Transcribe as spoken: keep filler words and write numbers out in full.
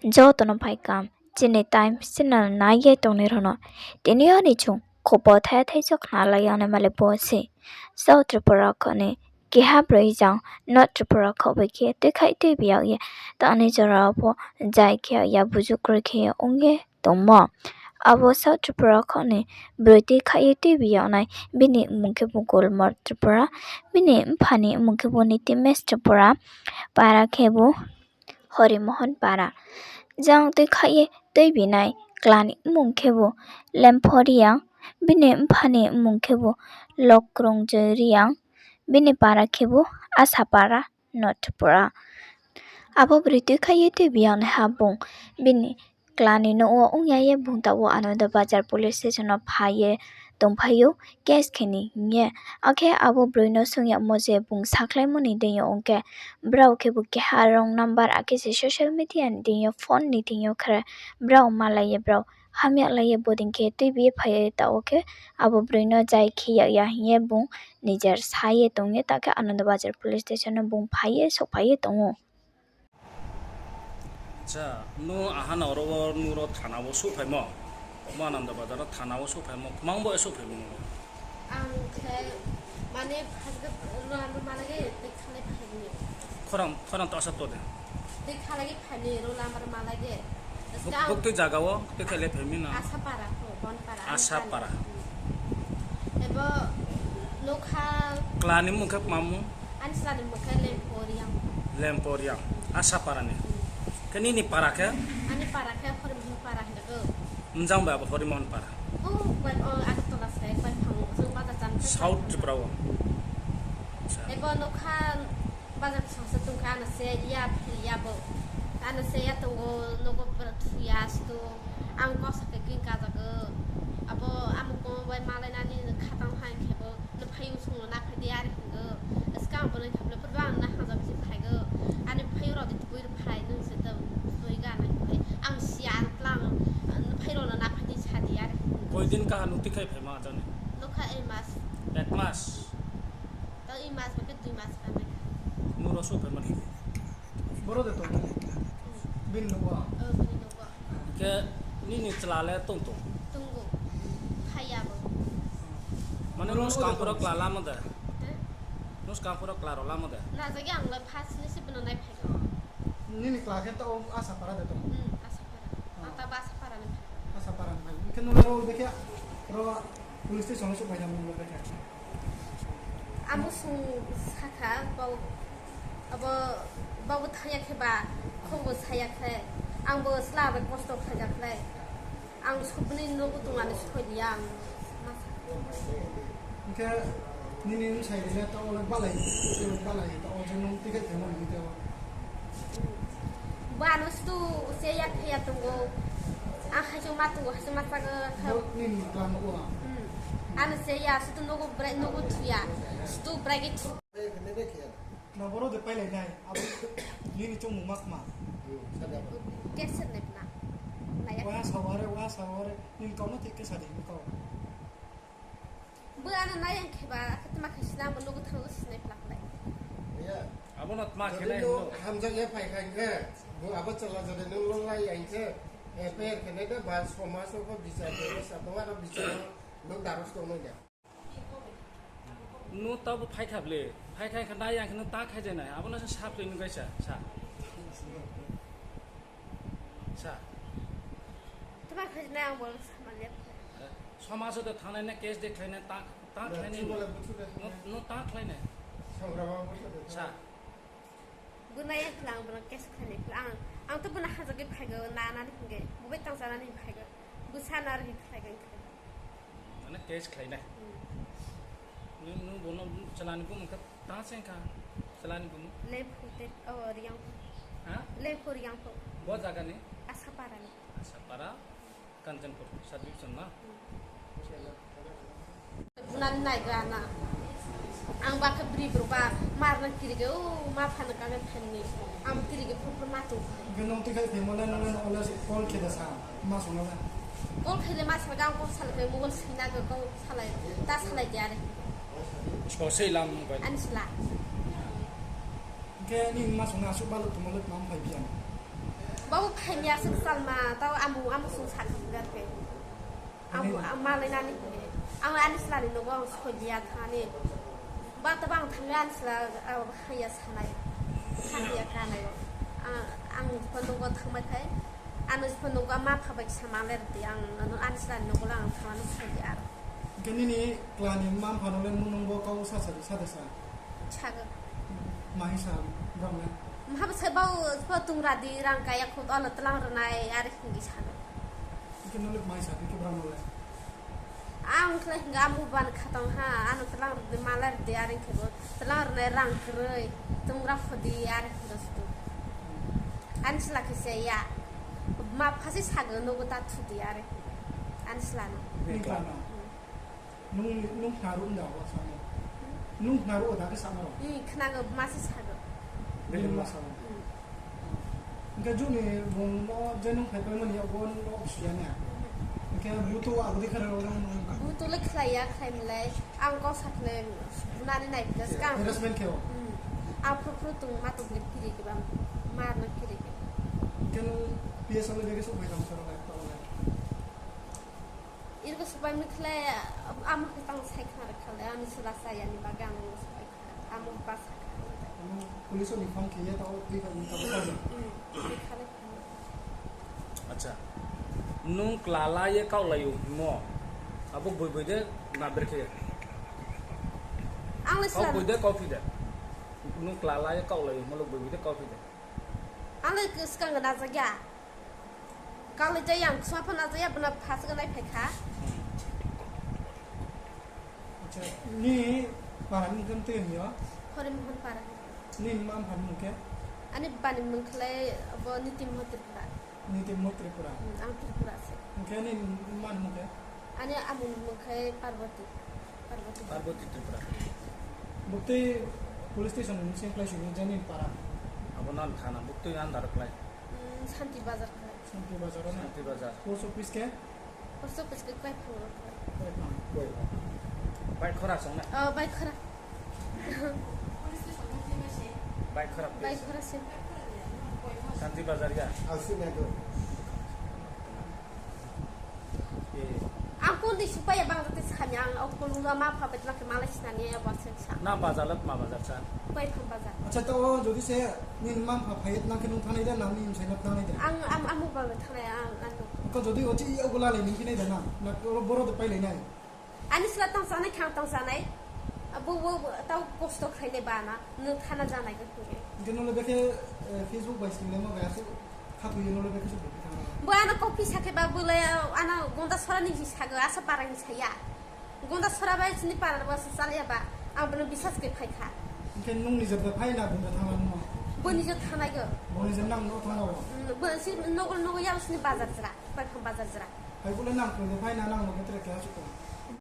Joto no phai kam, chini Times channel nai ye tongnai rao no. Tini yo ni chung khupor thai thai jokhna lai ya nai male bo se. South Tripura kho ni keha broi jang North Tripura kho bai khe tuikhaih tuibi yag ye, tang ni jora pho jai khe ya buju kroi khe ong ye tongmo. Abo South Tripura kho ni broi tuikhaih ye tuibi yag nai, bini mmung khebu Gulmor Tripura, bini mpha ni mmung khebu Nitimesh Tripura, para khebu Horimohon para. Jang tuikhaih ye tuibi nai kla ni mmung khebu Lempho Reang, bini mpha ni mmung khebu Lokrongjoy Reang, bini para khebu Asapara, North Tripura. Abo broi tuikhaih ye tuibi yag naiha bung bini kla ni nouh wo ong ya ye bung taoh wo Anandabazar police station no phai ye tongphai ou, case khe ni hing ye. Akhe abo broi no sung yagmo je bung sakhlaimo ni deing yo ong khe, brao khebu keha wrong number akhe se social media ni deing yo, phone ni deing yo khe brao malai ye, brao hamya lai ye bodei khe tuibi ye phai ye taoh wo khe abo broi no jai khe yag ya hing ye bung nijer sa ye tong ye, taoh khe Anandabazar police station no bung phai ye souhphai ye tong ou. Acha, nung aha no oro wo nung ro thana wo souhphaimo? Bo Anandabazar wo thana wo souhphaimo, kmang bo souhphaimo nung? Ang khe, mane, phai khe, ro ang malai khe, tei khalai phai ni. Khorang, khorang to asa to de. Tei khalai khe phai ni, ro lama ro malai khe. Buk-, buktui zaga wo, tei khalai phai mi na? Asapara, ho, Bonpara, Asapara. Ebo nokha. Kla ni mmung khe kma mmung? Ani chla ni mmung khe Lempho Reang. Lempho Reang. Asapara ni. Khe nini para khe? Ani para khe Horimohon para hing ou. Mjang bai abo Horimohon para? O, bai, o, Agartala se, bai phang, chung bazar chan khe South Tripura wo. Acha. Ebo nokha bazar bsang se tong kha, ano se ya, phil ya bo. Ano se ya tongo, nogo bera thuya stu. Ang kosa khe kring kajago. Abo amo kong bai malai nani khatang hai khe bo. Nphai yo sung no naphai di are hing ou. Skang bo nai khe bo le purba ang na hajak si phai ou. Ani phai rao di tubui rao phai nung se tong tubui ga nai phai. Ang si ang tlang. Nphai rao no naphai di sa di are hing ou. Koi din kaha nung tikhaih phai ma jani? Nokha ek mas. Ek mas? Tao ek mas ba khe dui mas ka nai. Nung ro souhphai ma ni? Boro de tong. Bini nouh wo? O, bini nouh wo. Khe nini chla le tong tong? Tong ou. Phai ya bo. Mane nung skang pho ro kla lamo de? He? Nung skang pho ro kla ro lamo de? Na jagi ang le first ni se bono nai phai ou. Nini kla khe tao Asapara de tong? Hmm, Asapara. O. Ang tao Asapara ni phai. Asapara ni phai. Khe nung ro de khe ro police station wo souhphai na nung ro de khe? Amo sung sakha, bau, abo, bau bo thang ya khe ba, khou bo sa ya khe, ang bo chla bai kosto khlai ja khlai. Ang subni nouh wo tong ani soi di ya ang. Hing khe nini bsai le tao le balai, balai tao je nung tikhaih phaimo ni tao. Bo ano stu se ya khe ya tong ou. Ang haichung ma tong ou, haichung ma chago khe. Bo nini kla nouh wo? Hmm. Ano se ya, stu nouh wo brai, nouh wo thuya. Stu brai khe thu. Na boro de pailai nai, abo nini choungmung ma kma. Khe sernai pna. Nai ya. Wa sa ware, wa sa ware, nini kau no thik khe sa di, nini kau. Bo ano nai yang khe ba, khe tma khe sina, bo nouh wo thang wo sinai pla khlai. Abo no tma khe nai no. Hamjak ya phai kha hing khe, bo abo chla jodi nung lo lai ya hing khe, F I R khe nai de ba somaj wo pho bichar khe, sa tong aro bichar wo nung daros tong nai de. Nung tao bo phai kha ble, phai kha khe nai yang khe nung ta khai je nai, abo no se sa ble nung kaisa, sa. Sa. Tma khai nai ang bo sama le. Somaj wo de thangnai na case de khlai nai ta, ta khlai nai. Nung, nung ta khlai nai. Sa. Bo nai ya khe ang bo no case khlai nai khe ang, ang to bo no hajak khe phai ou, na nani hing khe, bo bai tang sa nani phai ou, bo sa na ri khlai khe. Mane case khlai nai. Hmm. Nung, nung bo no chla ni bumung khe ta se kha, chla ni bumung? Lempho te, o, Reang. Ha? Lempho Reang pho. Bo zaga ni? Asapara ni. Asapara, Kanchanpur sub division na? Hmm. Bo nani nai ga na. Ang ba khe bri bro ba mar na kiri ge, o ma pha na ka na phen ni. Ang kiri ge phur phur ma tong. Ge nung tikhaih phaimo le nung le no le call khe da sa, ma sung na le. Call khe le ma sung ga, ang call sal khe mobile sui na ge, kau salai, ta salai de are. Sbo sei lam mobile. Ani sla. Hing khe nini ma sung na asuh baluh tongmo le tma phai phi ya? Bo Phaimya se kchalma, tao amo, amo sung sakha bugar khe. Ang, ang malai nani hing ye. Ang ani sla ni nogo ang soiliya thani. Ba to bang thangya ani sla, ah, haya sanai. Haya kanai. Ah, ang jepho nogo thangbai khai. Ano jepho nogo ma pha bai kisa malai rdi ang, ano ani sla ni nogo la ang thangma no soiliya aro. Hingkhe nini kla ni mma mpha no le nung, nung bo kau sa sa, sa de sa? Sago. Mahi sa brao le? Mha bo se bau, bo tungra di rang kaya khut olo tlang rwnai, are hingdi sago. Hingkhe nung le mahi sa, hingkhe brao no le? Ang khle hingga amo ban khatong ha, ano tlang rwnai malai rdi, are hingkhe bo tlang rwnai rang kwrwi, tungra khodi, are hingga sudu. Ani sla khe se ya. Ma pha se sago, nogo ta thudi, are. Ani sla no. Nini kla no? Hmm. Nung, nung khna ruh da, wa sa no. Nung khna ruh da khe sa no. Hmm, khna go ma se sago. Bini ma sa no. Hmm. Hingkhe juni bung no je nung phaipai mani yag bo nung no siya na. Hingkhe buto abo dei khe rao nung nung. Buto le khlai ya, khlai mlai. Ang kau sa khlai bunani nai phi da skang. Harassment khe o? Hmm. Ang phuru phuru tong ma tong kiri kiri khe bang. Mar no kiri khe. Hingkhe nung P S O le bege sok bai tong sa rao lai, tong lai. Irko sopai mi khle, amo khe tang sai khna rwkha le, ani sura sa yani bagwi ang sopai kha, amo ba sa kha. Ano police ni phone khe ye tao twi kha ni tao kha ni. Hmm, twi kha le kha. Acha. Nung klala ye kaohlai o himo. Abo boi boi de na berkhe. Ang le slam. Boi de kauphi de. Nung klala ye kaohlai o himo le boi boi de kauphi de. Ang le skang na jagya. Kali jai yang ksma phano jai ya, bana phas ganai phai kha. Acha, ni para ni mung khe tei hing yo? Hori Mohon para. Ni mma mpha ni mung khe? Ani bani mung khlai bo Niti Mohon Tripura. Niti Mohon Tripura. Hmm, ang Tripura se. Hingkhe ni mma ni mung khe? Ani amo ni mung khe Parvati. Parvati. Parvati Tripura. Buktui police station ni sing khlai sini jani para. Abo nan thana buktui nan dar khlai. Hmm, Santi Bazar khlai. Santi Bazar o na? Santi Bazar. Post office khe? Post office khe Kwaiphang o khlai. Kwaiphang. Kwaiphang. Bike khora song na? Oh, bike khora. Bike khora. Bike khora se. Santi Bazar ya? Ang sini aku. Eh. Ang kon di supai ya bang rati sanya ang, ang kon lula ma pha betla khe malai sinani ya bang sen sa. Na bazar le ma bazar sa? Kwaiphang Bazar. Acha, to jodi se nini mma mpha phai ye tnang khe nung thanai da, na nini bsai no thanai da? Ang, ang, ang mobile bai thanai, ang, ang. Ko jodi ochi ya gula le nung khe nai da na? Na oro boro de pai lai nai? Ani sla tang sanai, khang tang sanai. Abo, bo, bo, tao kosto khlai nai ba na, nung thana janai khe khe. Hingkhe nung le bekhe, eh, Facebook bai sing le ma bai asu khatui ye nung le bekhe su bai thang. Bo ano copy sa khe ba, bo le, ano gonda sora ni hi sa go, asa para ni sa ya. Gonda sora bai chini para bo se chal ya ba, ang bono bisas khe phai kha. Hingkhe nung nijer de phai na gonda thang nung? Bo nijer thanai go. Bo nijer nang no thang o? Hmm, bo si nogo, nogo ya sini bazar jra, Kwaiphang bazar jra. Hai bo le nang koi de phai na nang no khe tre khe asu ko?